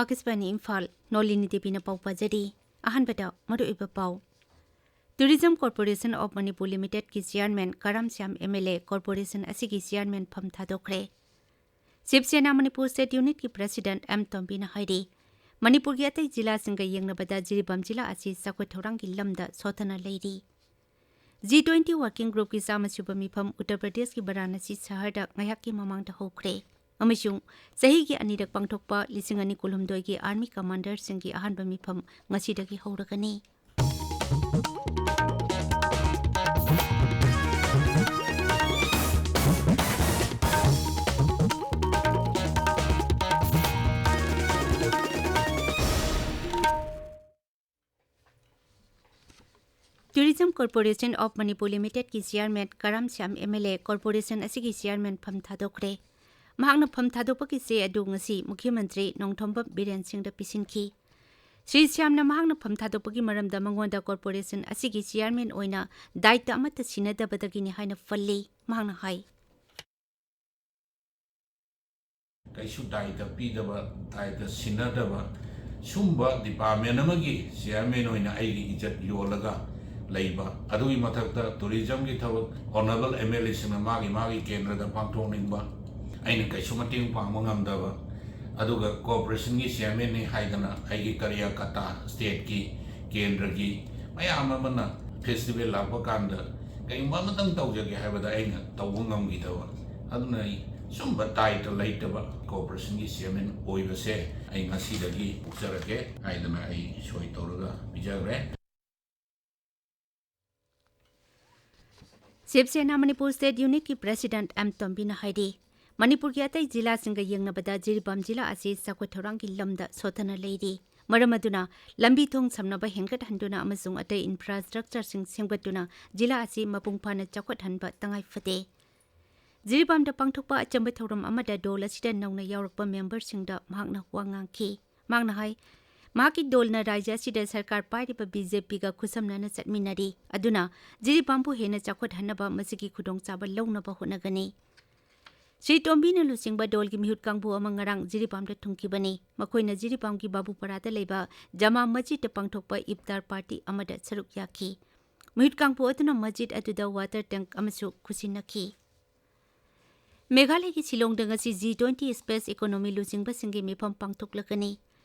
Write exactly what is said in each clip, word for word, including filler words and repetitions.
ꯑꯥꯀꯥꯁꯕꯥꯅꯤ ꯏꯝꯐꯥꯜ, ꯅꯣꯂꯤꯅꯤ ꯗꯦꯕꯤꯅ ꯄꯥꯎ ꯄꯥꯖꯔꯤ꯫ ꯑꯍꯥꯟꯕꯗ ꯃꯔꯨꯑꯣꯏꯕ ꯄꯥꯎ꯫ Tourism Corporation of Manipur Limitedꯀꯤ chairman Karam Shyam MLA corporation ꯑꯁꯤꯒꯤ chairman ꯐꯝ ꯊꯥꯗꯣꯛꯈ꯭ꯔꯦ꯫ ꯁꯤꯕ ꯁꯦꯅꯥ ꯃꯅꯤꯄꯨꯔ state unitꯀꯤ president ꯑꯦꯝ ꯇꯣꯝꯕꯤꯅ ꯍꯥꯏꯔꯤ, ꯃꯅꯤꯄꯨꯔꯒꯤ ꯑꯇꯩ ꯖꯤꯂꯥꯁꯤꯡꯒ ꯌꯦꯡꯅꯕꯗ ꯖꯤꯔꯤꯕꯥꯝ ꯖꯤꯂꯥ ꯑꯁꯤ ꯆꯥꯎꯈꯠ ꯊꯧꯔꯥꯡꯒꯤ ꯂꯝꯗ ꯁꯣꯠꯊꯅ ꯂꯩꯔꯤ꯫ G twenty working groupꯀꯤ ꯆꯥꯝꯃ ꯁꯨꯕ ꯃꯤꯐꯝ ꯎꯠꯇꯔ ꯄ꯭ꯔꯗꯦꯁꯀꯤ ꯕꯔꯥꯅꯥꯁꯤ ꯁꯍꯔꯗ ꯉꯥꯏꯍꯥꯛꯀꯤ ꯃꯃꯥꯡꯗ ꯍꯧꯈ꯭ꯔꯦ ꯑꯃꯁꯨꯡ ꯆꯍꯤꯒꯤ ꯑꯅꯤꯔꯛ ꯄꯥꯡꯊꯣꯛꯄ ꯂꯤꯁꯤꯡ ꯑꯅꯤ ꯀꯨꯟꯍꯨꯝꯗꯣꯏꯒꯤ army commanderꯁꯤꯡꯒꯤ ꯑꯍꯥꯟꯕ ꯃꯤꯐꯝ ꯉꯁꯤꯗꯒꯤ ꯍꯧꯔꯒꯅꯤ꯫ Tourism Corporation of Manipur Limitedꯀꯤ chairman Karam Shyam MLA corporation ꯑꯁꯤꯒꯤ chairman ꯐꯝ ꯊꯥꯗꯣꯛꯈ꯭ꯔꯦ꯫ ꯃꯍꯥꯛꯅ ꯐꯝ ꯊꯥꯗꯣꯛꯄꯒꯤ ꯆꯦ ꯑꯗꯨ ꯉꯁꯤ ꯃꯨꯈ꯭ꯌ ꯃꯟꯇ꯭ꯔꯤ ꯅꯣꯡꯊꯣꯝꯕꯝ ꯕꯤꯔꯦꯟ ꯁꯤꯡꯗ ꯄꯤꯁꯤꯟꯈꯤ꯫ ꯁ꯭ꯔꯤ ꯁ꯭ꯌꯥꯝꯅ ꯃꯍꯥꯛꯅ ꯐꯝ ꯊꯥꯗꯣꯛꯄꯒꯤ ꯃꯔꯝꯗ ꯃꯉꯣꯟꯗ corporation ꯑꯁꯤꯒꯤ chairman ꯑꯣꯏꯅ ꯗꯥꯌꯤꯠꯇ ꯑꯃꯠꯇ ꯁꯤꯟꯅꯗꯕꯗꯒꯤꯅꯤ ꯍꯥꯏꯅ ꯄꯜꯂꯤ꯫ ꯃꯍꯥꯛꯅ ꯍꯥꯏ, ꯀꯩꯁꯨ ꯗꯥꯏꯇ ꯄꯤꯗꯕ, ꯗꯥꯏꯇ ꯁꯤꯟꯅꯗꯕ, ꯁꯨꯝꯕ department ꯑꯃꯒꯤ chairman ꯑꯣꯏꯅ ꯑꯩꯒꯤ ꯏꯖꯠ ꯌꯣꯜꯂꯒ ꯂꯩꯕ, ꯑꯗꯨꯒꯤ ꯃꯊꯛꯇ tourismꯒꯤ ꯊꯕꯛ honourable MLAꯁꯤꯡꯅ ꯃꯥꯒꯤ ꯃꯥꯒꯤ ꯀꯦꯟꯗ꯭ꯔꯗ ꯄꯥꯡꯊꯣꯛꯅꯤꯡꯕ, ꯑꯩꯅ ꯀꯩꯁꯨ ꯃꯇꯦꯡ ꯄꯥꯡꯕ ꯉꯝꯗꯕ, ꯑꯗꯨꯒ corporationꯒꯤ chairmanꯅꯤ ꯍꯥꯏꯗꯅ ꯑꯩꯒꯤ ꯀꯥꯔꯌꯀꯔꯇꯥ stateꯀꯤ, ꯀꯦꯟꯗ꯭ꯔꯒꯤ ꯃꯌꯥꯝ ꯑꯃꯅ festival ꯂꯥꯛꯄ ꯀꯥꯟꯗ ꯀꯩꯒꯨꯝꯕ ꯑꯃꯇꯪ ꯇꯧꯖꯒꯦ ꯍꯥꯏꯕꯗ ꯑꯩꯅ ꯇꯧꯕ ꯉꯝꯈꯤꯗꯕ, ꯑꯗꯨꯅ ꯑꯩ ꯁꯨꯝꯕ ꯗꯥꯏꯇ ꯂꯩꯇꯕ corporationꯒꯤ chairman ꯑꯣꯏꯕꯁꯦ ꯑꯩ ꯉꯁꯤꯗꯒꯤ ꯄꯣꯛꯆꯔꯒꯦ ꯍꯥꯏꯗꯅ ꯑꯩ ꯁꯣꯏ ꯇꯧꯔꯒ ꯄꯤꯖꯈ꯭ꯔꯦ꯫ ꯁꯤꯕ ꯁꯦꯅꯥ ꯃꯅꯤꯄꯨꯔ state unitꯀꯤ president ꯑꯦꯝ ꯇꯣꯝꯕꯤꯅ ꯍꯥꯏꯔꯤ, ꯃꯅꯤꯄꯨꯔꯒꯤ ꯑꯇꯩ ꯖꯤꯂꯥꯁꯤꯡꯒ ꯌꯦꯡꯅꯕꯗ ꯖꯤꯔꯤꯕꯥꯝ ꯖꯤꯂꯥ ꯑꯁꯤ ꯆꯥꯎꯈꯠ ꯊꯧꯔꯥꯡꯒꯤ ꯂꯝꯗ ꯁꯣꯠꯊꯅ ꯂꯩꯔꯤ꯫ ꯃꯔꯝ ꯑꯗꯨꯅ ꯂꯝꯕꯤ ꯊꯣꯡ ꯁꯝꯅꯕ ꯍꯦꯟꯒꯠꯍꯟꯗꯨꯅ ꯑꯃꯁꯨꯡ ꯑꯇꯩ infrastructureꯁꯤꯡ ꯁꯦꯝꯒꯠꯇꯨꯅ ꯖꯤꯂꯥ ꯑꯁꯤ ꯃꯄꯨꯡ ꯐꯥꯅ ꯆꯥꯎꯈꯠꯍꯟꯕ ꯇꯉꯥꯏ ꯐꯗꯦ꯫ ꯖꯤꯔꯤꯕꯥꯝꯗ ꯄꯥꯡꯊꯣꯛꯄ ꯑꯆꯝꯕ ꯊꯧꯔꯝ ꯑꯃꯗ ꯗꯣꯜ ꯑꯁꯤꯗ ꯅꯧꯅ ꯌꯥꯎꯔꯛꯄ memberꯁꯤꯡꯗ ꯃꯍꯥꯛꯅ ꯋꯥ ꯉꯥꯡꯈꯤ꯫ ꯃꯍꯥꯛꯅ ꯍꯥꯏ, ꯃꯍꯥꯛꯀꯤ ꯗꯣꯜꯅ ꯔꯥꯖ꯭ꯌ ꯑꯁꯤꯗ ꯁꯔꯀꯥꯔ ꯄꯥꯏꯔꯤꯕ BJPꯒ ꯈꯨꯠꯁꯝꯅꯅ ꯆꯠꯃꯤꯟꯅꯔꯤ꯫ ꯑꯗꯨꯅ ꯖꯤꯔꯤꯕꯥꯝꯕꯨ ꯍꯦꯟꯅ ꯆꯥꯎꯈꯠꯍꯟꯅꯕ ꯃꯁꯤꯒꯤ ꯈꯨꯗꯣꯡꯆꯥꯕ ꯂꯧꯅꯕ ꯍꯣꯠꯅꯒꯅꯤ꯫ ꯁ꯭ꯔꯤ ꯇꯣꯝꯕꯤꯅ ꯂꯨꯆꯤꯡꯕ ꯗꯣꯜꯒꯤ ꯃꯤꯍꯨꯠ ꯀꯥꯡꯕꯨ ꯑꯃ ꯉꯔꯥꯡ ꯖꯤꯔꯤꯕꯥꯝꯗ ꯊꯨꯡꯈꯤꯕꯅꯤ꯫ ꯃꯈꯣꯏꯅ ꯖꯤꯔꯤꯕꯥꯝꯒꯤ ꯕꯥꯕꯨꯄꯥꯔꯥꯗ ꯂꯩꯕ ꯖꯃꯥ ꯃꯁꯖꯤꯗꯇ ꯄꯥꯡꯊꯣꯛꯄ ꯏꯐꯇꯥꯔ ꯄꯥꯔꯇꯤ ꯑꯃꯗ ꯁꯔꯨꯛ ꯌꯥꯈꯤ꯫ ꯃꯤꯍꯨꯠ ꯀꯥꯡꯕꯨ ꯑꯗꯨꯅ ꯃꯁꯖꯤꯗ ꯑꯗꯨꯗ ꯋꯥꯇꯔ ꯇꯦꯡꯛ ꯑꯃꯁꯨ ꯈꯨꯠꯁꯤꯟꯅꯈꯤ꯫ ꯃꯦꯘꯥꯂꯌꯒꯤ ꯁꯤꯂꯣꯡꯗ ꯉꯁꯤ ꯖꯤ ꯇ꯭ꯋꯦꯟꯇꯤ ꯁ꯭ꯄꯦꯁ ꯏꯀꯣꯅꯣꯃꯤ ꯂꯨꯆꯤꯡꯕꯁꯤꯡꯒꯤ ꯃꯤꯐꯝ ꯄꯥꯡꯊꯣꯛꯂꯛꯀꯅꯤ꯫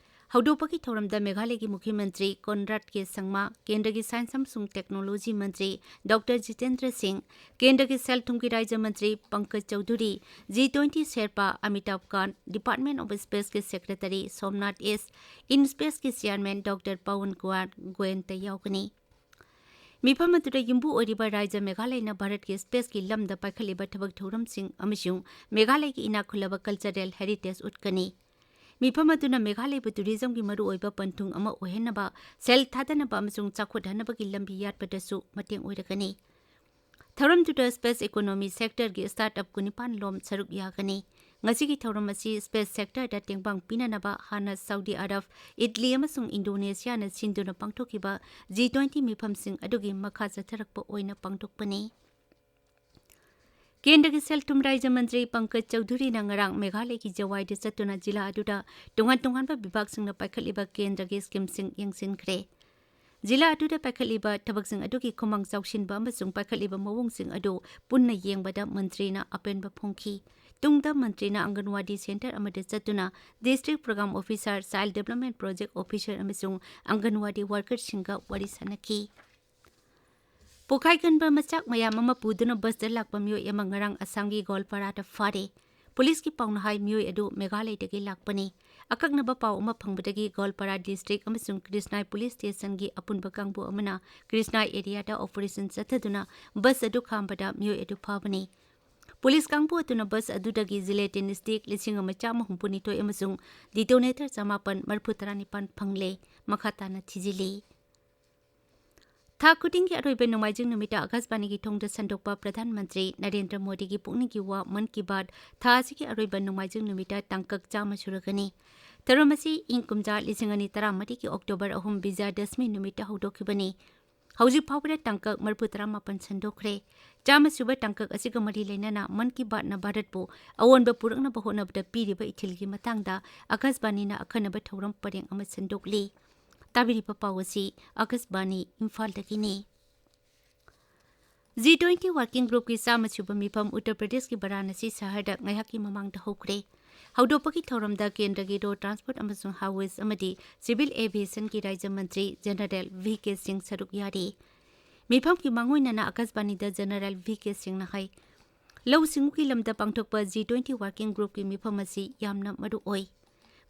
ꯍꯧꯗꯣꯛꯄꯒꯤ ꯊꯧꯔꯝꯗ ꯃꯦꯘꯥꯂꯌꯒꯤ ꯃꯨꯈ꯭ꯌ ꯃꯟꯇ꯭ꯔꯤ ꯀꯣꯟꯔꯥꯗ ꯀꯦ ꯁꯪꯃꯥ, ꯀꯦꯟꯗ꯭ꯔꯒꯤ ꯁꯥꯏꯟꯁ ꯑꯃꯁꯨꯡ ꯇꯦꯛꯅꯣꯂꯣꯖꯤ ꯃꯟꯇ꯭ꯔꯤ ꯗꯣꯛꯇꯔ ꯖꯤꯇꯦꯟꯗ꯭ꯔ ꯁꯤꯡ, ꯀꯦꯟꯗ꯭ꯔꯒꯤ ꯁꯦꯜ ꯊꯨꯝꯒꯤ ꯔꯥꯖ꯭ꯌ ꯃꯟꯇ꯭ꯔꯤ Pankaj Chaudhary, G twenty sherpa Amitabh Kant, department of ꯁ꯭ꯄꯦꯁꯀꯤ ꯁꯦꯀ꯭ꯔꯦꯇꯔꯤ ꯁꯣꯝꯅꯥꯊ ꯑꯦꯁ, ꯏꯟ ꯁ꯭ꯄꯦꯁꯀꯤ ꯆꯤꯌꯥꯔꯃꯦꯟ ꯗꯣꯛꯇꯔ ꯄꯋꯟ ꯀꯨꯃꯥꯔ ꯒꯣꯌꯟꯇ ꯌꯥꯎꯒꯅꯤ꯫ ꯃꯤꯐꯝ ꯑꯗꯨꯗ ꯌꯨꯝꯕꯨ ꯑꯣꯏꯔꯤꯕ ꯔꯥꯖ꯭ꯌ ꯃꯦꯘꯥꯂꯌꯅ ꯚꯥꯔꯠꯀꯤ ꯁ꯭ꯄꯦꯁꯀꯤ ꯂꯝꯗ ꯄꯥꯏꯈꯠꯂꯤꯕ ꯊꯕꯛ ꯊꯧꯔꯝꯁꯤꯡ ꯑꯃꯁꯨꯡ ꯃꯦꯘꯥꯂꯌꯒꯤ ꯏꯅꯥꯛ ꯈꯨꯜꯂꯕ ꯀꯜꯆꯔꯦꯜ ꯍꯦꯔꯤꯇꯦꯖ ꯎꯠꯀꯅꯤ꯫ ꯃꯤꯐꯝ ꯑꯗꯨꯅ ꯃꯦꯘꯥꯂꯌꯕꯨ ꯇꯨꯔꯤꯖꯝꯒꯤ ꯃꯔꯨꯑꯣꯏꯕ ꯄꯟꯊꯨꯡ ꯑꯃ ꯑꯣꯏꯍꯟꯅꯕ, ꯁꯦꯜ ꯊꯥꯗꯅꯕ ꯑꯃꯁꯨꯡ ꯆꯥꯎꯈꯠꯍꯟꯅꯕꯒꯤ ꯂꯝꯕꯤ ꯌꯥꯠꯄꯗꯁꯨ ꯃꯇꯦꯡ ꯑꯣꯏꯔꯒꯅꯤ꯫ ꯊꯧꯔꯝꯗꯨꯗ ꯁ꯭ꯄꯦꯁ ꯏꯀꯣꯅꯣꯃꯤ ꯁꯦꯛꯇꯔꯒꯤ ꯁ꯭ꯇꯥꯔꯠ ꯑꯞ ꯀꯨꯟꯅꯤꯄꯥꯟ ꯂꯣꯝ ꯁꯔꯨꯛ ꯌꯥꯒꯅꯤ꯫ ꯉꯁꯤꯒꯤ ꯊꯧꯔꯝ ꯑꯁꯤ ꯁ꯭ꯄꯦꯁ ꯁꯦꯛꯇꯔꯗ ꯇꯦꯡꯕꯥꯡ ꯄꯤꯅꯅꯕ ꯍꯥꯟꯅ ꯁꯥꯎꯗꯤ ꯑꯔꯕ, ꯏꯠꯂꯤ ꯑꯃꯁꯨꯡ ꯏꯟꯗꯣꯅꯦꯁꯤꯌꯥꯅ ꯁꯤꯟꯗꯨꯅ ꯄꯥꯡꯊꯣꯛꯈꯤꯕ ꯖꯤ ꯇ꯭ꯋꯦꯟꯇꯤ ꯃꯤꯐꯝꯁꯤꯡ ꯑꯗꯨꯒꯤ ꯃꯈꯥ ꯆꯠꯊꯔꯛꯄ ꯑꯣꯏꯅ ꯄꯥꯡꯊꯣꯛꯄꯅꯤ꯫ ꯀꯦꯟꯗ꯭ꯔꯒꯤ ꯁꯦꯜ ꯊꯨꯝ ꯔꯥꯖ꯭ꯌ ꯃꯟꯇ꯭ꯔꯤ ꯄꯪꯀꯖ ꯆꯧꯙꯨꯔꯤꯅ ꯉꯔꯥꯡ ꯃꯦꯘꯥꯂꯌꯒꯤ ꯖꯋꯥꯏꯗ ꯆꯠꯇꯨꯅ ꯖꯤꯂꯥ ꯑꯗꯨꯗ ꯇꯣꯉꯥꯟ ꯇꯣꯉꯥꯟꯕ ꯕꯤꯚꯥꯒꯁꯤꯡꯅ ꯄꯥꯏꯈꯠꯂꯤꯕ ꯀꯦꯟꯗ꯭ꯔꯒꯤ ꯁ꯭ꯀꯤꯝꯁꯤꯡ ꯌꯦꯡꯁꯤꯟꯈ꯭ꯔꯦ꯫ ꯖꯤꯂꯥ ꯑꯗꯨꯗ ꯄꯥꯏꯈꯠꯂꯤꯕ ꯊꯕꯛꯁꯤꯡ ꯑꯗꯨꯒꯤ ꯈꯨꯃꯥꯡ ꯆꯥꯎꯁꯤꯟꯕ ꯑꯃꯁꯨꯡ ꯄꯥꯏꯈꯠꯂꯤꯕ ꯃꯑꯣꯡꯁꯤꯡ ꯑꯗꯨ ꯄꯨꯟꯅ ꯌꯦꯡꯕꯗ ꯃꯟꯇ꯭ꯔꯤꯅ ꯑꯄꯦꯟꯕ ꯐꯣꯡꯈꯤ꯫ ꯇꯨꯡꯗ ꯃꯟꯇ꯭ꯔꯤꯅ ꯑꯪꯒꯟꯋꯥꯗꯤ ꯁꯦꯟꯇꯔ ꯑꯃꯗ ꯆꯠꯇꯨꯅ district programme officer, child development project officer ꯑꯃꯁꯨꯡ ꯑꯪꯒꯟꯋꯥꯗꯤ ꯋꯥꯔꯀꯔꯁꯤꯡꯒ ꯋꯥꯔꯤ ꯁꯥꯅꯈꯤ꯫ ꯄꯣꯈꯥꯏꯒꯟꯕ ꯃꯆꯥꯛ ꯃꯌꯥꯝ ꯑꯃ ꯄꯨꯗꯨꯅ ꯕꯁꯇ ꯂꯥꯛꯄ ꯃꯤꯑꯣꯏ ꯑꯃ ꯉꯔꯥꯡ ꯑꯁꯥꯝꯒꯤ ꯒꯣꯜꯄꯥꯔꯥꯗ ꯐꯥꯔꯦ꯫ ꯄꯨꯂꯤꯁꯀꯤ ꯄꯥꯎꯅ ꯍꯥꯏ, ꯃꯤꯑꯣꯏ ꯑꯗꯨ ꯃꯦꯘꯥꯂꯌꯗꯒꯤ ꯂꯥꯛꯄꯅꯤ꯫ ꯑꯀꯛꯅꯕ ꯄꯥꯎ ꯑꯃ ꯐꯪꯕꯗꯒꯤ ꯒꯣꯜꯄꯥꯔꯥ ꯗꯤꯁꯇ꯭ꯔꯤꯛ ꯑꯃꯁꯨꯡ ꯀ꯭ꯔꯤꯁꯅꯥꯏ ꯄꯨꯂꯤꯁ ꯁ꯭ꯇꯦꯁꯟꯒꯤ ꯑꯄꯨꯟꯕ ꯀꯥꯡꯕꯨ ꯑꯃꯅ ꯀ꯭ꯔꯤꯁꯅꯥꯏ ꯑꯦꯔꯤꯌꯥꯗ ꯑꯣꯄꯔꯦꯁꯟ ꯆꯠꯊꯗꯨꯅ ꯕꯁ ꯑꯗꯨ ꯈꯥꯝꯕꯗ ꯃꯤꯑꯣꯏ ꯑꯗꯨ ꯐꯥꯕꯅꯤ꯫ ꯄꯨꯂꯤꯁ ꯀꯥꯡꯕꯨ ꯑꯗꯨꯅ ꯕꯁ ꯑꯗꯨꯗꯒꯤ ꯖꯤꯂꯦꯇꯤꯟ ꯁ꯭ꯇꯤꯛ ꯂꯤꯁꯤꯡ ꯑꯃ ꯆꯥꯝꯃ ꯍꯨꯝꯐꯨ ꯅꯤꯊꯣꯏ ꯑꯃꯁꯨꯡ ꯗꯤꯇꯣꯅꯦꯇꯔ ꯆꯃꯥꯄꯟ ꯃꯔꯤꯐꯨ ꯇꯔꯥꯅꯤꯄꯥꯟ ꯐꯪꯂꯦ꯫ ꯃꯈꯥ ꯇꯥꯅ ꯊꯤꯖꯤꯜꯂꯤ꯫ ꯊꯥ ꯈꯨꯗꯤꯡꯒꯤ ꯑꯔꯣꯏꯕ ꯅꯣꯡꯃꯥꯏꯖꯤꯡ ꯅꯨꯃꯤꯠꯇ ꯑꯥꯀꯥꯁꯕꯥꯅꯤꯒꯤ ꯊꯣꯡꯗ ꯁꯟꯗꯣꯛꯄ ꯄ꯭ꯔꯙꯥꯟ ꯃꯟꯇ꯭ꯔꯤ ꯅꯔꯦꯟꯗ꯭ꯔ ꯃꯣꯗꯤꯒꯤ ꯄꯨꯛꯅꯤꯡꯒꯤ ꯋꯥ ꯃꯟ ꯀꯤ ꯕꯥꯠ ꯊꯥ ꯑꯁꯤꯒꯤ ꯑꯔꯣꯏꯕ ꯅꯣꯡꯃꯥꯏꯖꯤꯡ ꯅꯨꯃꯤꯠꯇ ꯇꯥꯡꯀꯛ ꯆꯥꯝꯃ ꯁꯨꯔꯒꯅꯤ꯫ ꯊꯧꯔꯝ ꯑꯁꯤ ꯏꯪ ꯀꯨꯝꯖꯥ ꯂꯤꯁꯤꯡ ꯑꯅꯤ ꯇꯔꯥꯃꯔꯤꯒꯤ ꯑꯣꯛꯇꯣꯕꯔ ꯑꯍꯨꯝ ꯕꯤꯖꯌꯗꯁꯃꯤ ꯅꯨꯃꯤꯠꯇ ꯍꯧꯗꯣꯛꯈꯤꯕꯅꯤ꯫ ꯍꯧꯖꯤꯛ ꯐꯥꯎꯕꯗ ꯇꯥꯡꯀꯛ ꯃꯔꯤꯐꯨ ꯇꯔꯥꯃꯥꯄꯟ ꯁꯟꯗꯣꯛꯈ꯭ꯔꯦ꯫ ꯆꯥꯝꯃ ꯁꯨꯕ ꯇꯥꯡꯀꯛ ꯑꯁꯤꯒ ꯃꯔꯤ ꯂꯩꯅꯅ ꯃꯟ ꯀꯤ ꯕꯥꯠꯅ ꯚꯥꯔꯠꯄꯨ ꯑꯑꯣꯟꯕ ꯄꯨꯔꯛꯅꯕ ꯍꯣꯠꯅꯕꯗ ꯄꯤꯔꯤꯕ ꯏꯊꯤꯜꯒꯤ ꯃꯇꯥꯡꯗ ꯑꯀꯥꯁꯕꯥꯅꯤꯅ ꯑꯈꯟꯅꯕ ꯊꯧꯔꯝ ꯄꯔꯦꯡ ꯑꯃ ꯁꯟꯗꯣꯛꯂꯤ꯫ ꯇꯥꯕꯤꯔꯤꯕ ꯄꯥꯎ ꯑꯁꯤ ꯑꯀꯥꯁꯕꯥꯅꯤ ꯏꯝꯐꯥꯜꯗꯒꯤꯅꯤ꯫ ꯖꯤ ꯇ꯭ꯋꯦꯟꯇꯤ ꯋꯥꯔꯀꯤꯡ ꯒ꯭ꯔꯨꯞꯀꯤ ꯆꯥꯝꯃ ꯁꯨꯕ ꯃꯤꯐꯝ ꯎꯠꯇꯔ ꯄ꯭ꯔꯗꯦꯁꯀꯤ ꯕꯔꯥꯅꯁꯤ ꯁꯍꯔꯗ ꯉꯥꯏꯍꯥꯛꯀꯤ ꯃꯃꯥꯡꯗ ꯍꯧꯈ꯭ꯔꯦ꯫ ꯍꯧꯗꯣꯛꯄꯒꯤ ꯊꯧꯔꯝꯗ ꯀꯦꯟꯗ꯭ꯔꯒꯤ ꯔꯣꯗ ꯇ꯭ꯔꯥꯟꯁꯄꯣꯔꯠ ꯑꯃꯁꯨꯡ ꯍꯥꯏꯋꯦꯁ ꯑꯃꯗꯤ ꯁꯤꯚꯤꯜ ꯑꯦꯚꯤꯌꯦꯁꯟꯒꯤ ꯔꯥꯖ꯭ꯌ ꯃꯟꯇ꯭ꯔꯤ ꯖꯦꯅꯔꯦꯜ ꯚꯤ ꯀꯦ ꯁꯤꯡ ꯁꯔꯨꯛ ꯌꯥꯔꯤ꯫ ꯃꯤꯐꯝꯒꯤ ꯃꯥꯡꯑꯣꯏꯅꯅ ꯑꯀꯥꯁꯕꯥꯅꯤꯗ ꯖꯦꯅꯔꯦꯜ ꯚꯤ ꯀꯦ ꯁꯤꯡꯅ ꯍꯥꯏ, ꯂꯧꯎ ꯁꯤꯡꯎꯒꯤ ꯂꯝꯗ ꯄꯥꯡꯊꯣꯛꯄ ꯖꯤ ꯇ꯭ꯋꯦꯟꯇꯤ ꯋꯥꯔꯀꯤꯡ ꯒ꯭ꯔꯨꯞꯀꯤ ꯃꯤꯐꯝ ꯑꯁꯤ ꯌꯥꯝꯅ ꯃꯔꯨ ꯑꯣꯏ꯫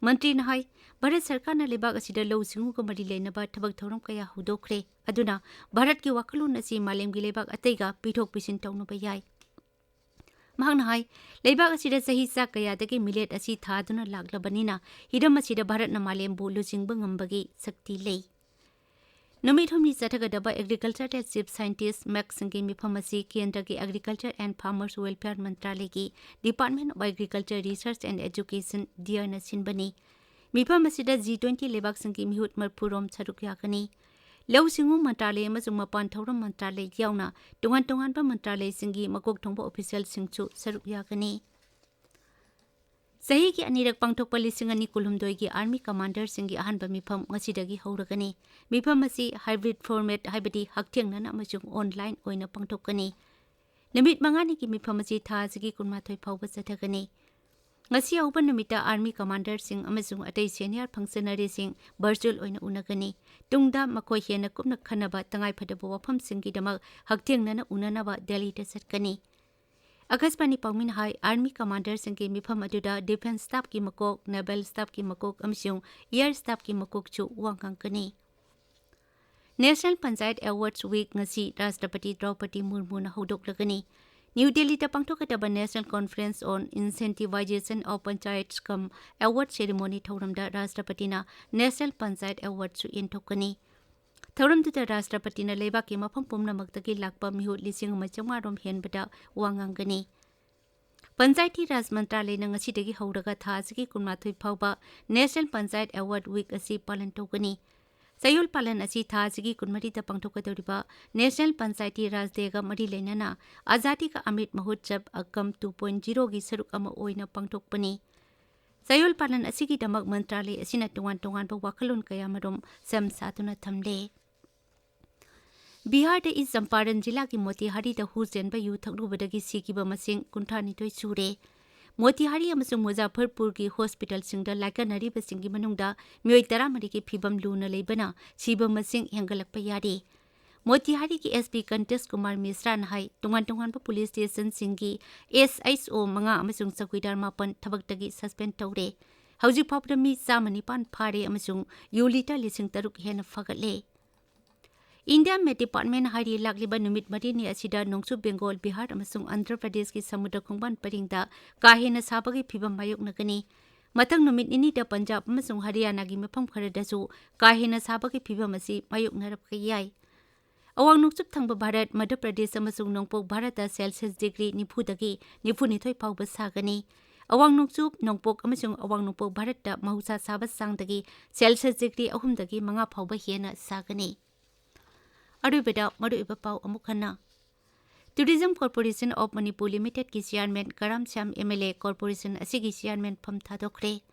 ꯃꯟꯇ꯭ꯔꯤꯅ ꯍꯥꯏ, ꯚꯥꯔꯠ ꯁꯔꯀꯥꯔꯅ ꯂꯩꯕꯥꯛ ꯑꯁꯤꯗ ꯂꯧꯎ ꯁꯤꯡꯎꯒ ꯃꯔꯤ ꯂꯩꯅꯕ ꯊꯕꯛ ꯊꯧꯔꯝ ꯀꯌꯥ ꯍꯧꯗꯣꯛꯈ꯭ꯔꯦ꯫ ꯑꯗꯨꯅ ꯚꯥꯔꯠꯀꯤ ꯋꯥꯈꯜꯂꯣꯟ ꯑꯁꯤ ꯃꯥꯂꯦꯝꯒꯤ ꯂꯩꯕꯥꯛ ꯑꯇꯩꯒ ꯄꯤꯊꯣꯛ ꯄꯤꯁꯤꯟ ꯇꯧꯅꯕ ꯌꯥꯏ꯫ ꯃꯍꯥꯛꯅ ꯍꯥꯏ, ꯂꯩꯕꯥꯛ ꯑꯁꯤꯗ ꯆꯍꯤ ꯆꯥ ꯀꯌꯥꯗꯒꯤ ꯃꯤꯂꯦꯠ ꯑꯁꯤ ꯊꯥꯗꯨꯅ ꯂꯥꯛꯂꯕꯅꯤꯅ ꯍꯤꯔꯝ ꯑꯁꯤꯗ ꯚꯥꯔꯠꯅ ꯃꯥꯂꯦꯝꯕꯨ ꯂꯨꯆꯤꯡꯕ ꯉꯝꯕꯒꯤ ꯁꯛꯇꯤ ꯂꯩ꯫ ꯅꯨꯃꯤꯠ ꯍꯨꯝꯅꯤ ꯆꯠꯊꯒꯗꯕ ꯑꯦꯒ꯭ꯔꯤꯀꯜꯆꯔꯗ ꯆꯤꯐ ꯁꯥꯏꯟꯇꯤꯁ ꯃꯦꯛꯁꯤꯡꯒꯤ ꯃꯤꯐꯝ ꯑꯁꯤ ꯀꯦꯟꯗ꯭ꯔꯒꯤ ꯑꯦꯒ꯭ꯔꯤꯀꯜꯆꯔ ꯑꯦꯟ ꯐꯥꯔꯃꯔꯁ ꯋꯦꯜꯐꯤꯌꯔ ꯃꯟꯇ꯭ꯔꯥꯂꯌꯒꯤ department of agriculture research and education, ꯗꯤꯌꯔꯅ ꯁꯤꯟꯕꯅꯤ꯫ ꯃꯤꯐꯝ ꯑꯁꯤꯗ ꯖꯤ ꯇ꯭ꯋꯦꯟꯇꯤ ꯂꯩꯕꯥꯛꯁꯤꯡꯒꯤ ꯃꯤꯍꯨꯠ ꯃꯔꯤꯐꯨ ꯔꯣꯝ ꯁꯔꯨꯛ ꯌꯥꯒꯅꯤ꯫ ꯂꯧꯎ ꯁꯤꯡꯎ ꯃꯟꯇ꯭ꯔꯥꯂꯌ ꯑꯃꯁꯨꯡ ꯃꯄꯥꯟ ꯊꯧꯔꯝ ꯃꯟꯇ꯭ꯔꯥꯂꯌ ꯌꯥꯎꯅ ꯇꯣꯉꯥꯟ ꯇꯣꯉꯥꯟꯕ ꯃꯟꯇ꯭ꯔꯥꯂꯌꯁꯤꯡꯒꯤ ꯃꯀꯣꯛ ꯊꯣꯡꯕ ꯑꯣꯐꯤꯁꯤꯌꯦꯜꯁꯤꯡꯁꯨ ꯁꯔꯨꯛ ꯌꯥꯒꯅꯤ꯫ ꯆꯍꯤꯒꯤ ꯑꯅꯤꯔꯛ ꯄꯥꯡꯊꯣꯛꯄ ꯂꯤꯁꯤꯡ ꯑꯅꯤ ꯀꯨꯟꯍꯨꯝꯗꯣꯏꯒꯤ ꯑꯥꯔꯃꯤ ꯀꯃꯥꯟꯗꯔꯁꯤꯡꯒꯤ ꯑꯍꯥꯟꯕ ꯃꯤꯐꯝ ꯉꯁꯤꯗꯒꯤ ꯍꯧꯔꯒꯅꯤ꯫ ꯃꯤꯐꯝ ꯑꯁꯤ ꯍꯥꯏꯕ꯭ꯔꯤꯗ ꯐꯣꯔꯃꯦꯠ, ꯍꯥꯏꯕꯗꯤ ꯍꯛꯊꯦꯡꯅꯅ ꯑꯃꯁꯨꯡ ꯑꯣꯟꯂꯥꯏꯟ ꯑꯣꯏꯅ ꯄꯥꯡꯊꯣꯛꯀꯅꯤ꯫ ꯅꯨꯃꯤꯠ ꯃꯉꯥꯅꯤꯒꯤ ꯃꯤꯐꯝ ꯑꯁꯤ ꯊꯥ ꯑꯁꯤꯒꯤ ꯀꯨꯟꯃꯥꯊꯣꯏ ꯐꯥꯎꯕ ꯆꯠꯊꯒꯅꯤ꯫ ꯉꯁꯤ ꯍꯧꯕ ꯅꯨꯃꯤꯠꯇ ꯑꯥꯔꯃꯤ ꯀꯃꯥꯟꯗꯔꯁꯤꯡ ꯑꯃꯁꯨꯡ ꯑꯇꯩ ꯁꯦꯅꯤꯌꯔ ꯐꯪꯁꯅꯔꯤꯁꯤꯡ ꯚꯔꯆꯨꯑꯦꯜ ꯑꯣꯏꯅ ꯎꯅꯒꯅꯤ꯫ ꯇꯨꯡꯗ ꯃꯈꯣꯏ ꯍꯦꯟꯅ ꯀꯨꯞꯅ ꯈꯟꯅꯕ ꯇꯉꯥꯏꯐꯗꯕ ꯋꯥꯐꯝꯁꯤꯡꯒꯤꯗꯃꯛ ꯍꯛꯊꯦꯡꯅꯅ ꯎꯅꯅꯕ ꯗꯦꯜꯂꯤꯗ ꯆꯠꯀꯅꯤ꯫ ꯑꯀꯥꯁꯕꯥꯅꯤ ꯄꯥꯎꯃꯤꯅ ꯍꯥꯏ, ꯑꯥꯔꯃꯤ ꯀꯃꯥꯟꯗꯔꯁꯤꯡꯒꯤ ꯃꯤꯐꯝ ꯑꯗꯨꯗ ꯗꯤꯐꯦꯟꯁ ꯁ꯭ꯇꯥꯐꯀꯤ ꯃꯀꯣꯛ, ꯅꯦꯚꯦꯜ ꯁ꯭ꯇꯥꯐꯀꯤ ꯃꯀꯣꯛ ꯑꯃꯁꯨꯡ ꯑꯦꯌꯔ ꯁ꯭ꯇꯥꯐꯀꯤ ꯃꯀꯣꯛꯁꯨ ꯋꯥ ꯉꯥꯡꯒꯅꯤ꯫ ꯅꯦꯁꯅꯦꯜ ꯄꯟꯆꯥꯌꯠ ꯑꯦꯋꯥꯔꯗꯁ ꯋꯤꯛ ꯉꯁꯤ ꯔꯥꯁꯇ꯭ꯔꯄꯇꯤ ꯗ꯭ꯔꯧꯄꯗꯤ ꯃꯨꯔꯃꯨꯅ ꯍꯧꯗꯣꯛꯂꯒꯅꯤ꯫ ꯅ꯭ꯌꯨ ꯗꯦꯜꯂꯤꯗ ꯄꯥꯡꯊꯣꯛꯀꯗꯕ National Conference on Incentivization of Panchayats cum Award Ceremony ꯊꯧꯔꯝꯗ ꯔꯥꯁꯇ꯭ꯔꯄꯇꯤꯅ ꯅꯦꯁꯅꯦꯜ ꯄꯟꯆꯥꯌꯠ ꯑꯦꯋꯥꯔꯗꯁꯨ ꯌꯦꯟꯊꯣꯛꯀꯅꯤ꯫ ꯊꯧꯔꯝꯗꯨꯗ ꯔꯥꯁꯇ꯭ꯔꯄꯇꯤꯅ ꯂꯩꯕꯥꯛꯀꯤ ꯃꯐꯝ ꯄꯨꯝꯅꯃꯛꯇꯒꯤ ꯂꯥꯛꯄ ꯃꯤꯍꯨꯠ ꯂꯤꯁꯤꯡ ꯑꯃ ꯆꯥꯝꯃꯉꯥ ꯔꯣꯝ ꯍꯦꯟꯕꯗ ꯋꯥ ꯉꯥꯡꯒꯅꯤ꯫ ꯄꯟꯆꯥꯌꯇꯤ ꯔꯥꯖ ꯃꯟꯇ꯭ꯔꯥꯂꯌꯅ ꯉꯁꯤꯗꯒꯤ ꯍꯧꯔꯒ ꯊꯥ ꯑꯁꯤꯒꯤ ꯀꯨꯟꯃꯥꯊꯣꯏ ꯐꯥꯎꯕ ꯅꯦꯁꯅꯦꯜ ꯄꯟꯆꯥꯌꯠ ꯑꯦꯋꯥꯔꯗ ꯋꯤꯛ ꯑꯁꯤ ꯄꯥꯂꯟ ꯇꯧꯒꯅꯤ꯫ ꯆꯌꯣꯜ ꯄꯥꯂꯟ ꯑꯁꯤ ꯊꯥ ꯑꯁꯤꯒꯤ ꯀꯨꯟꯃꯔꯤꯗ ꯄꯥꯡꯊꯣꯛꯀꯗꯧꯔꯤꯕ National Panchayati Raj Day ꯒ ꯃꯔꯤ ꯂꯩꯅꯅ Azadi Ka Amrit Mahotsav Akam two point zero ꯒꯤ ꯁꯔꯨꯛ ꯑꯃ ꯑꯣꯏꯅ ꯄꯥꯡꯊꯣꯛꯄꯅꯤ꯫ ꯆꯌꯣꯜ ꯄꯥꯂꯟ ꯑꯁꯤꯒꯤꯗꯃꯛ ꯃꯟꯇ꯭ꯔꯥꯂꯌ ꯑꯁꯤꯅ ꯇꯣꯉꯥꯟ ꯇꯣꯉꯥꯟꯕ ꯋꯥꯈꯜꯂꯣꯟ ꯀꯌꯥꯃꯔꯨꯝ ꯁꯦꯝ ꯁꯥꯗꯨꯅ ꯊꯝꯂꯦ꯫ ꯕꯤꯍꯥꯔꯗ ꯏꯁ ꯆꯝꯄꯥꯔꯟ ꯖꯤꯂꯥꯒꯤ ꯃꯣꯇꯤꯍꯥꯔꯤꯗ ꯍꯨ ꯆꯦꯟꯕ ꯌꯨ ꯊꯛꯂꯨꯕꯗꯒꯤ ꯁꯤꯈꯤꯕ ꯃꯁꯤꯡ ꯀꯨꯟꯊ꯭ꯔꯥ ꯅꯤꯊꯣꯏ ꯁꯨꯔꯦ꯫ ꯃꯣꯇꯤꯍꯥꯔꯤ ꯑꯃꯁꯨꯡ ꯃꯨꯖꯥꯐꯔꯄꯨꯔꯒꯤ ꯍꯣꯁꯄꯤꯇꯥꯜꯁꯤꯡꯗ ꯂꯥꯏꯀꯠꯅꯔꯤꯕꯁꯤꯡꯒꯤ ꯃꯅꯨꯡꯗ ꯃꯤꯑꯣꯏ ꯇꯔꯥꯃꯔꯤꯒꯤ ꯐꯤꯚꯝ ꯂꯨꯅ ꯂꯩꯕꯅ ꯁꯤꯕ ꯃꯁꯤꯡ ꯍꯦꯟꯒꯠꯂꯛꯄ ꯌꯥꯔꯤ꯫ ꯃꯣꯇꯤꯍꯥꯔꯤꯒꯤ S P ꯀꯟꯇꯦꯁ ꯀꯨꯃꯥꯔ ꯃꯤꯁ꯭ꯔꯥꯅ ꯍꯥꯏ, ꯇꯣꯉꯥꯟ ꯇꯣꯉꯥꯟꯕ ꯄꯨꯂꯤꯁ ꯁ꯭ꯇꯦꯁꯟꯁꯤꯡꯒꯤ S H O ꯃꯉꯥ ꯑꯃꯁꯨꯡ ꯆꯧꯀꯤꯗꯥꯔ ꯃꯥꯄꯟ ꯊꯕꯛꯇꯒꯤ ꯁꯁꯄꯦꯟ ꯇꯧꯔꯦ꯫ ꯍꯧꯖꯤꯛ ꯐꯥꯎꯕꯗ ꯃꯤ ꯆꯥꯝꯃ ꯅꯤꯄꯥꯟ ꯐꯥꯔꯦ ꯑꯃꯁꯨꯡ ꯌꯨ ꯂꯤꯇꯔ ꯂꯤꯁꯤꯡ ꯇꯔꯨꯛ ꯍꯦꯟꯅ ꯐꯥꯒꯠꯂꯦ꯫ ꯏꯟꯗꯤꯌꯥ ꯃꯦꯠ ꯗꯤꯄꯥꯔꯠꯃꯦꯟꯠꯅ ꯍꯥꯏꯔꯤ, ꯂꯥꯛꯂꯤꯕ ꯅꯨꯃꯤꯠ ꯃꯔꯤꯅꯤ ꯑꯁꯤꯗ ꯅꯣꯡꯆꯨꯞ ꯕꯦꯡꯒꯣꯜ, ꯕꯤꯍꯥꯔ ꯑꯃꯁꯨꯡ ꯑꯟꯙ꯭ꯔ ꯄ꯭ꯔꯗꯦꯁꯀꯤ ꯁꯃꯨꯗ꯭ꯔ ꯈꯣꯡꯕꯥꯟ ꯄꯔꯤꯡꯗ ꯀꯥ ꯍꯦꯟꯅ ꯁꯥꯕꯒꯤ ꯐꯤꯚꯝ ꯃꯥꯌꯣꯛꯅꯒꯅꯤ꯫ ꯃꯊꯪ ꯅꯨꯃꯤꯠ ꯅꯤꯅꯤꯗ ꯄꯟꯖꯥꯕ ꯑꯃꯁꯨꯡ ꯍꯔꯤꯌꯥꯅꯥꯒꯤ ꯃꯐꯝ ꯈꯔꯗꯁꯨ ꯀꯥ ꯍꯦꯟꯅ ꯁꯥꯕꯒꯤ ꯐꯤꯚꯝ ꯑꯁꯤ ꯃꯥꯌꯣꯛꯅꯔꯛꯄ ꯌꯥꯏ꯫ ꯑꯋꯥꯡ ꯅꯣꯡꯆꯨꯞ ꯊꯪꯕ ꯚꯥꯔꯠ, ꯃꯙ꯭ꯌ ꯄ꯭ꯔꯗꯦꯁ ꯑꯃꯁꯨꯡ ꯅꯣꯡꯄꯣꯛ ꯚꯥꯔꯠꯇ ꯁꯦꯜꯁꯤꯌꯁ ꯗꯤꯒ꯭ꯔꯤ ꯅꯤꯐꯨꯗꯒꯤ ꯅꯤꯐꯨꯅꯤꯊꯣꯏ ꯐꯥꯎꯕ ꯁꯥꯒꯅꯤ꯫ ꯑꯋꯥꯡ ꯅꯣꯡꯆꯨꯞ, ꯅꯣꯡꯄꯣꯛ ꯑꯃꯁꯨꯡ ꯑꯋꯥꯡ ꯅꯣꯡꯄꯣꯛ ꯚꯥꯔꯠꯇ ꯃꯍꯧꯁꯥ ꯁꯥꯕ ꯆꯥꯡꯗꯒꯤ ꯁꯦꯜꯁꯤꯌꯁ ꯗꯤꯒ꯭ꯔꯤ ꯑꯍꯨꯝꯗꯒꯤ ꯃꯉꯥ ꯐꯥꯎꯕ ꯍꯦꯟꯅ ꯁꯥꯒꯅꯤ꯫ ꯑꯔꯣꯏꯕꯗ ꯃꯔꯨꯑꯣꯏꯕ ꯄꯥꯎ ꯑꯃꯨꯛ ꯍꯟꯅ꯫ Tourism Corporation of Manipur Limited ꯀꯤ chairman Karam Shyam M L A corporation ꯑꯁꯤꯒꯤ ꯆꯤꯌꯥꯔꯃꯦꯟ ꯐꯝ ꯊꯥꯗꯣꯛꯈ꯭ꯔꯦ꯫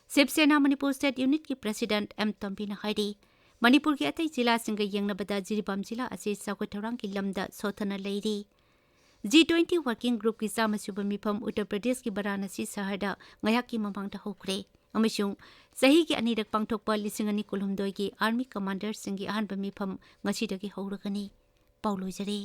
ꯁꯤꯕ ꯁꯦꯅꯥ ꯃꯅꯤꯄꯨꯔ ꯁ꯭ꯇꯦꯠ ꯌꯨꯅꯤꯠꯀꯤ ꯄ꯭ꯔꯁꯤꯗꯦꯟꯠ ꯑꯦꯝ ꯇꯣꯝꯕꯤꯅ ꯍꯥꯏꯔꯤ, ꯃꯅꯤꯄꯨꯔꯒꯤ ꯑꯇꯩ ꯖꯤꯂꯥꯁꯤꯡꯒ ꯌꯦꯡꯅꯕꯗ ꯖꯤꯔꯤꯕꯥꯝ ꯖꯤꯂꯥ ꯑꯁꯤ ꯆꯥꯎꯈꯠ ꯊꯧꯔꯥꯡꯒꯤ ꯂꯝꯗ ꯁꯣꯠꯊꯅ ꯂꯩꯔꯤ꯫ G twenty working group ꯀꯤ ꯆꯥꯝꯃ ꯁꯨꯕ ꯃꯤꯐꯝ ꯎꯠꯇꯔ ꯄ꯭ꯔꯗꯦꯁꯀꯤ ꯕꯔꯥꯅꯥꯁꯤ ꯁꯍꯔꯗ ꯉꯥꯏꯍꯥꯛꯀꯤ ꯃꯃꯥꯡꯗ ꯍꯧꯈ꯭ꯔꯦ ꯑꯃꯁꯨꯡ ꯆꯍꯤꯒꯤ ꯑꯅꯤꯔꯛ ꯄꯥꯡꯊꯣꯛꯄ ꯂꯤꯁꯤꯡ ꯑꯅꯤ ꯀꯨꯟꯍꯨꯝꯗꯣꯏꯒꯤ ꯑꯥꯔꯃꯤ ꯀꯃꯥꯟꯗꯔꯁꯤꯡꯒꯤ ꯑꯍꯥꯟꯕ ꯃꯤꯐꯝ ꯉꯁꯤꯗꯒꯤ ꯍꯧꯔꯒꯅꯤ꯫ ꯄꯥꯎ ꯂꯣꯏꯖꯔꯦ꯫